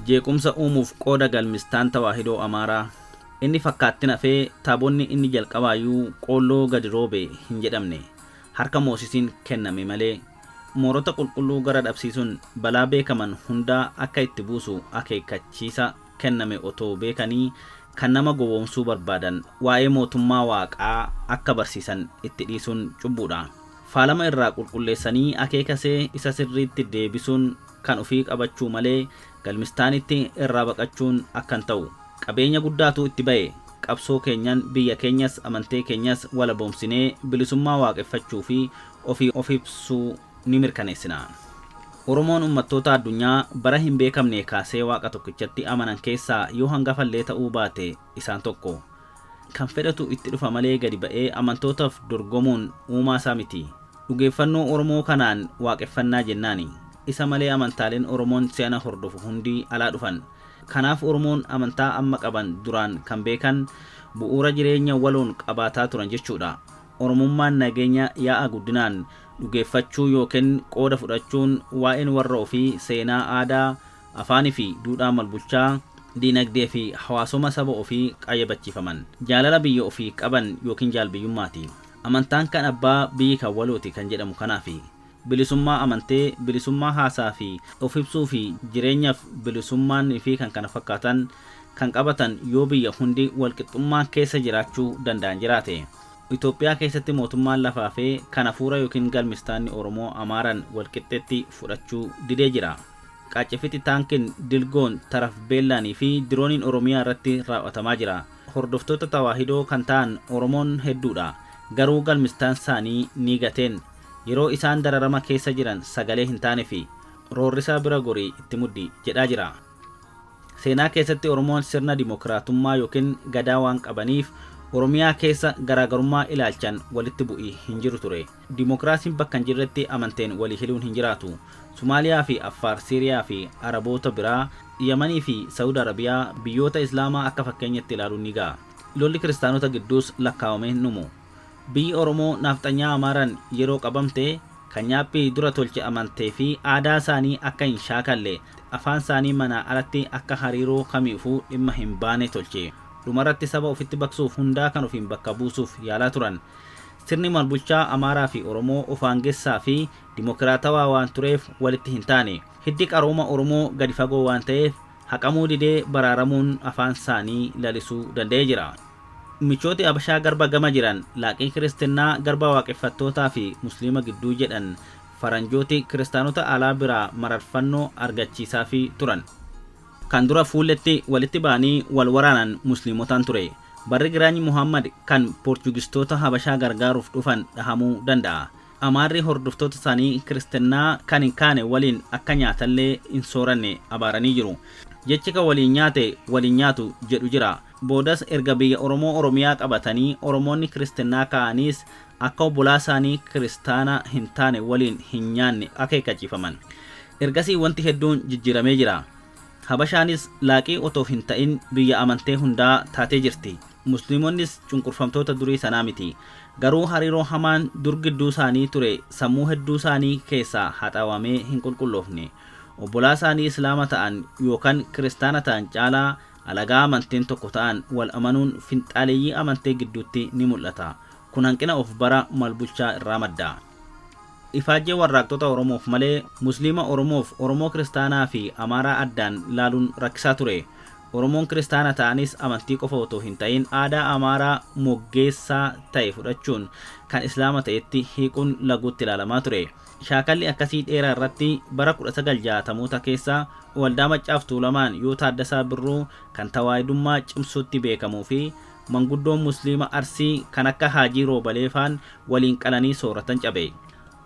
Jeequmsa uumuuf qooda galmistaan Tawaahidoo Amaaraa inni fakkaattin hafee taabonni inni jalqabaayyuu qoolloo gadi roobe hin jedhamne harka Moosisiin kenname malee. Moorota qulqulluu gara dhabsiisuun balaa beekaman hundaa akka itti buusu akeekkachiisa kenname otoo beekanii kan nama gowwoomsuu barbaadan waa'ee mootummaa Waaqaa akka barsiisan itti dhiisuun cubbuudha. Faalama irraa qulqulleessanii akeekasee isa sirriitti deebisuun kan ofii qabachuu malee galmistaanitti irraa baqachuun akka hin ta'u. Qabeenya guddaatu itti ba'e. Qabsoo keenyan biyya keenyas amantee keenyas walaboomsinee bilisummaa waaqeffachuu fi ofii of ibsuu ni mirkaneessina. Oromoon ummattoota addunyaa bara hin beekamnee kaasee Waaqa tokkichatti amanan keessaa yoo hangafallee ta'uu baate isaan tokko. Kan fedhetu itti dhufa malee gadi ba'ee amantootaaf dorgomuun uumaasaa miti. Dhugeeffannoo Oromoo kanaan Waaqeffannaa jennaani. Isa malee amantaaleen Oromoon si'ana hordofu hundi alaa dhufan. Kanaaf Oromoon amantaa amma qaban duraan kan beekan, bu'uura jireenya waloon qabaataa turan jechuudha. Oromummaan nageenya yaa'a guddinaan dhugeeffachuu ykn qooda fudhachuun waa'een warra ofii, seenaa, aadaa, afaanifi duudhaa malbulchaa, diinagdeefi hawaasoma saba ofii qayyabachiifaman. Jaalala biyya ofii qaban ykn jaalbiyyummaati. Amantaan kan abbaa, biyyi kan walooti kan jedhamu kanaafi. Bilisummaa amantee, bilisummaa haasaa fi of ibsuu fi jireenyaf bilisummaan fi kkf kan qabatan yoo biyya hundi walqixxummaan keessa jiraachuu danda'an jiraate. Itoophiyaa keessatti mootummaan lafaa fee kan hafuura ykn galmistaanni Oromoo Amaaran walqixxetti fudhachuu didee jira. Qaacceffixi taankin, dilgoon, taraf beellaan fi dirooniin Oromiyaa irratti raaw'atamaa jira. Hordoftoota Tawaahidoo kan ta'an Oromoon hedduudha. Garuu galmistaan saanii ni gateen. Yeroo isaan dararama keessa jiran sagalee hin taanefi. Roorrisaa bira gorii itti muddi jedhaa jira. Seenaa keessatti Oromoon sirna dimokiraatummaa ykn Gadaa waan qabaniif Oromiyaa keessa garaagarummaa ilaalchan walitti bu'i hin jiru ture. Dimokiraasiin bakka hin jirretti amanteen walii hiluun hin jiraatu. Sumaaliyaa fi Affaar, Siiriyaa fi Araboota biraa, Yamanii fi Sa'ud Arabiyaa biyyoota Islaamaa akka fakkeenyatti ilaaluun ni ga'a. Lolli Kiristaanota gidduus lakkaawamee hin dhumu. Biyyi Oromoo naafxanyaa Amaaran yeroo qabamte kan nyaaphii dura tolche amantee fi aadaa saanii akka hin shaakalle, afaan saanii manaa alatti akka hariiroo kamiifuu dhimma hin baane tolche. Dhumarratti saba ofitti baqsuuf hundaa kan ofiin bakka buusuuf yaalaa turan. Sirni malbulchaa Amaaraa fi Oromoo of aangessaa fi dimokiraatawaa waan tureef walitti hin taane. Hiddi qarooma Oromoo gadi fagoo waan ta'eef haqamuu didee baraaramuun afaan saanii lalisuu danda'ee jira. Michooti Habashaa Garba gama jiran laaqii Kiristinnaa Garba Waaqeffattootaa fi Musliima gidduu jedhan faranjooti Kiristaanota alaa biraa mararfannoo argachiisaafii turan. Kan dura fuulletti walitti ba'anii wal waraanan Musliimotaan ture. Barri Giraany Mohaammad kan Porchugistoota Habashaa gargaaruuf dhufan dhahamuu danda'a. Amaarri hordoftoota saanii Kiristinnaa kan hin kaane waliin akka nyaatallee hin sooranne abaaranii jiru. Jechi kan waliin nyaate wal hin nyaatu jedhu jira. Boodas erga biyya Oromoo Oromiyaa qabatanii Oromoonni Kiristinnaa ka'aniis akka obbolaa saanii Kiristaana hin taane waliin hin nyaanne akeekkachiifaman. Ergasii wanti hedduun jijjiiramee jira. Habashaanis laaqii otoo hin ta'in biyya amantee hundaa taatee jirti. Musliimonnis cunqurfamtoota durii sanaa miti. Garuu hariiroo hamaan dur gidduu saanii ture sammuu hedduu saanii keessaa haxaawamee hin qulqulloofne. Obbolaa saanii Islaama ta'an yookan Kiristaana ta'an caalaa alagaa amanteen tokko ta'an wal amanuun finxaaleyyii amantee gidduutti ni mul'ata. Kun hanqina of bara malbulchaa irraa madda. Ifaajjee warraaqxota Oromoof malee Musliima Oromoof, Oromoo Kiristaanaa fi Amaaraa addaan laaluun rakkisaa ture. Oromoon Kiristaana ta'anis amantii qofa otoo hin ta'in aadaa Amaaraa moggeessaa ta'e fudhachuun kan Islaama ta'etti hiiquun laguutti ilaalamaa ture. Shaakalli akkasii dheeraa irratti bara 1960moota keessa Waldaa Maccaaf Tuulamaan yoo Taaddasaa Birruu kan Tawaahidummaa cimsuutti beekamuu fi manguddoon Musliima Arsii kan akka Haajii Roobaleefaan waliin qalanii sooratan cabe.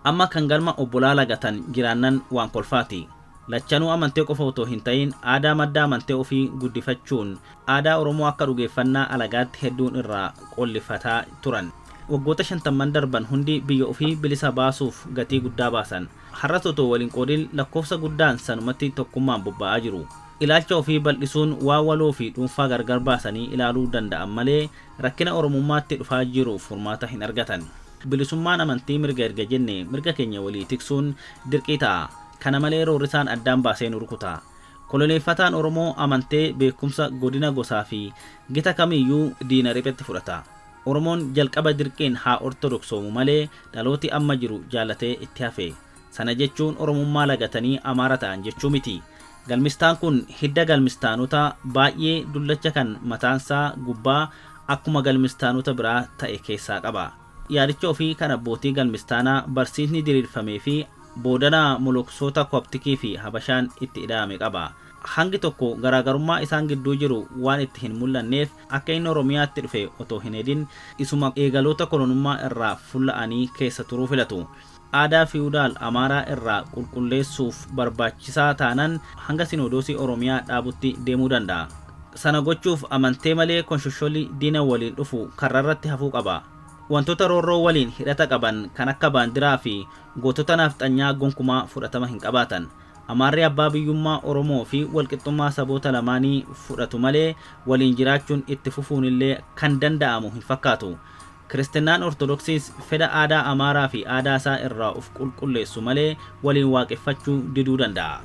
Amma kan galma obbolaa lagatan jiraannan waan kolfaati. Lachanuu amantee qofa otoo hin ta'in aadaa madda amantee ofii guddifachuun aadaa Oromoo akka dhugeeffannaa alagaatti hedduun irraa qoollifataa turan. Waggoota shantamman darban hundi biyya ofii bilisa baasuuf gatii guddaa baasan. Har'as otoo wal hin qoodin lakkoofsa guddaan sanumatti tokkummaan bobba'aa jiru. Ilaalcha ofii bal'isuun waan waloo fi dhuunfaa gargar baasanii ilaaluu danda'an malee rakkina Oromummaatti dhufaa jiruuf furmaata hin argatan. Bilisummaan amantii mirga erga jenne mirga keenya walii tiksuun dirqii ta'a. Kana malee roorrisaan addaan baasee nu rukuta. Koloneeffataan Oromoo amantee, beekumsa, godina, gosaa fi gita kamiyyuu diina riphetti fudhata. Oromoon jalqaba dirqiin haa ortodoksoomu malee dhalooti amma jiru jaalatee itti hafe. Sana jechuun Oromummaa lagatanii Amaara ta'an jechuu miti. Galmistaan kun hidda galmistaanota baay'ee dullacha kan mataansaa gubbaa akkuma galmistaanota biraa ta'e keessaa qaba. Yaadicha ofii kan abbootii galmistaanaa barsiisni diriirfamee fi boodana moloksoota Koptikii fi Habashaan itti ida'ame qaba. Hangi tokko garaagarummaa isaan gidduu jiru waan itti hin mul'anneef akka inni Oromiyaatti dhufe otoo hin hedin isuma eegaloota kolonummaa irraa fulla'anii keessa turuu filatu. Aadaa fiwudaal Amaaraa irraa qulqulleessuuf barbaachisaa taanan hanga Sinodoosii Oromiyaa dhaabutti deemuu danda'a. Sana gochuuf amantee malee konshosholli diina waliin dhufu karrarratti hafuu qaba. Wantoota roorroo waliin hidhata qaban kan akka baandiraa fi gootota naafxanyaa gonkumaa fudhatama hin qabaatan. Amaarri abbaa biyyummaa Oromoo fi walqixxummaa saboota lamaanii fudhatu malee waliin jiraachuun itti fufuunillee kan danda'amu hin fakkaatu. Kiristinnaan Ortodoksiis fedha aadaa Amaaraa fi aadaa isaa irraa of qulqulleessu malee waliin waaqeffachuu diduu danda'a.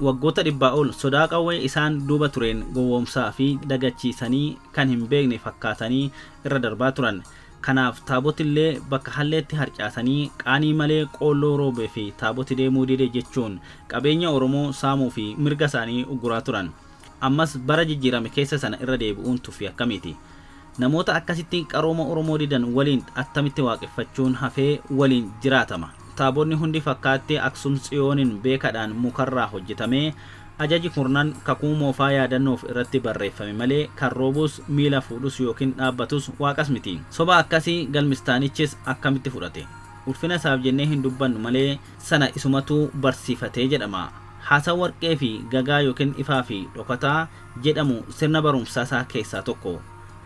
Waggoota dhibbaa ol sodaa qawwee isaan duuba tureen gowwoomsaa fi dagachiisanii kan hin beekne fakkaatanii irra darbaa turan. Kanaaf taabotillee bakka halleetti harcaasanii qaanii malee qoolloo roobee fi taaboti deemuu dide jechuun qabeenya Oromoo saamuu fi mirga isaanii ugguraa turan. Ammas bara jijjiirame keessa sana irra deebi'uun tuffii akkamiiti? Namoota akkasitti qarooma Oromoo didan waliin attamitti waaqeffachuun hafee waliin jiraatama? Taabonni hundi fakkaattee Aksum Tsiyooniin beekadhaan mukarraa hojjetamee ajaji kurnan kakuu moofaa yaadannoof irratti barreeffame malee kan roobus, miila fuudhus yookiin dhaabbatus waaqas miti. Soba akkasii galmistaanichis akkamitti fudhate? Ulfina isaaf jennee hin dubbannu malee sana isumatu barsiifatee jedhama. Haasaa warqee fi gagaa yookiin ifaa fi dhokataa jedhamu sirna barumsaa isaa keessaa tokko.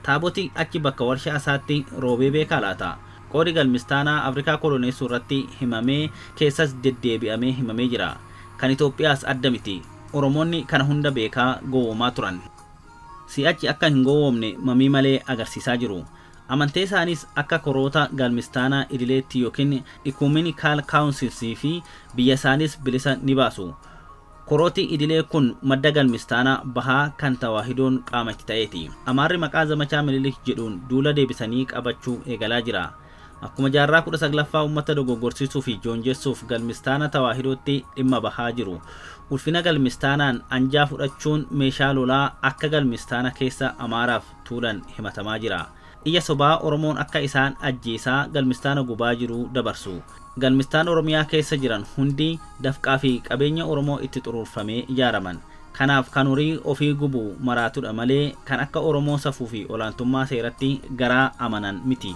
Taaboti achi bakka warshaa isaatti roobee beekaa laata? Qoodi galmistaanaa Afrikaa koloneessuu irratti himamee keessas deddeebi'amee himamee jira. Kan Itoophiyaas adda miti. Oromoonni kana hunda beekaa gowwoomaa turan. Si'achi akka hin gowwoomne mamii malee agarsiisaa jiru. Amantee isaanis akka koroota galmistaanaa idileetti yookiin Ecumenical Councils fi biyya isaanis bilisa ni baasu. Korooti idilee kun madda galmistaanaa bahaa kan Tawaahidoon qaama itti ta'eeti. Amaarri maqaa zamachaa Minilik jedhuun duula deebisanii qabachuu eegalaa jira. Akkuma jaarraa 19ffaa uummata dogoggorsiisuu fi joonjessuuf galmistaana Tawaahidootti dhimma bahaa jiru. Ulfina galmistaanaan anjaa fudhachuun meeshaa lolaa akka galmistaana keessa Amaaraaf tuulan himatamaa jira. Iyya sobaa Oromoon akka isaan ajjeesaa galmistaana gubaa jiru dabarsu. Galmistaan Oromiyaa keessa jiran hundi dafqaa fi qabeenya Oromoo itti xuruurfamee ijaaraman. Kanaaf kan horii ofii gubu maraatudha malee kan akka Oromoo safuu fi olaantummaa seeratti garaa amanan miti.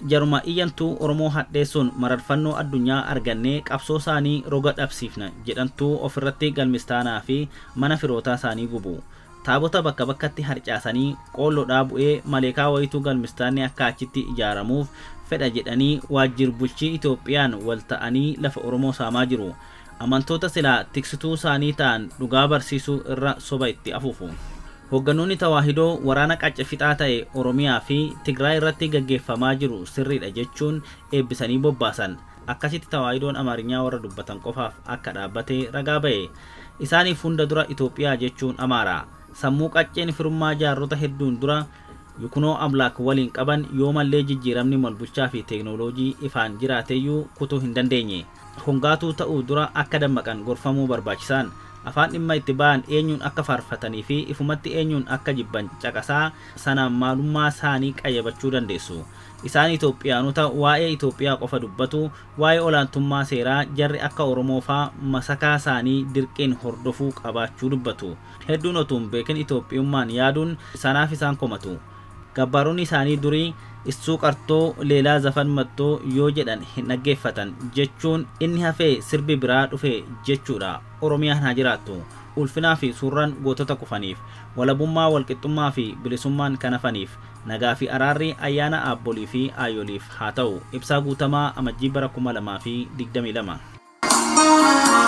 Jaruma iyyantuu Oromoo hadheessuun mararfannoo addunyaa argannee qabsoo isaanii roga dhabsiifna jedhantuu ofirratti galmistaanaa fi mana firootaa isaanii gubu. Taabota bakka bakkatti harcaasanii qoolloodhaa bu'ee maleekaa wayituu galmistaanni akka achitti ijaaramuuf fedha jedhanii waajjir bulchii Itoophiyaan wal ta'anii lafa Oromoo saamaa jiru. Amantoota silaa tiksituu isaanii ta'an dhugaa barsiisuu irra soba itti afuufu. Hoogganoonni Tawaahidoo waraana qacce fixaa ta'e Oromiyaa fi Tigraay irratti gaggeeffamaa jiru sirriidha jechuun eebbisanii bobbaasan. Akkasitti Tawaahidoon Amaarinyaa warra dubbatan qofaaf akka dhaabbate ragaa ba'e. Isaaniif hunda dura Itoophiyaa jechuun Amaara. Sammuu qacceen firummaa jaarrota hedduun dura Yukunoo Amlaak waliin qaban yoomallee jijjiiramni malbulchaa fi teeknooloojii ifaan jiraateyyuu kutuu hin dandeenye. Hongaatuu ta'uu dura akka dammaqan gorfamuu barbaachisaan. Afaan dhimma itti ba'an eenyuun akka faarfatanii fi ifumatti eenyuun akka jibban caqasaa sanaan maalummaa isaanii qayyabachuu dandeessu. Isaan Itoophiyaanota waa'ee Itoophiyaa qofa dubbatu, waa'ee olaantummaa seeraa jarri akka Oromoo faa masakaa isaanii dirqiin hordofuu qabaachuu dubbatu. Hedduun otuu hin beekin Itoophiyummaan yaaduun sanaaf isaan komatu. Gabbaaronni isaanii durii issuu qartoo leelaa zafan mattoo yoo jedhan hin dhaggeeffatan jechuun inni hafee sirbi biraa dhufe jechuudha. Oromiyaan haa jiraattu. Ulfinaa fi suurraan gootota kufaniif, walabummaa, walqixxummaa fi bilisummaan kan hafaniif, nagaa fi araarri ayyaana aabbolii fi aayyoliif haa ta'u. Ibsaa Guutamaa, Amajjii bara 2022.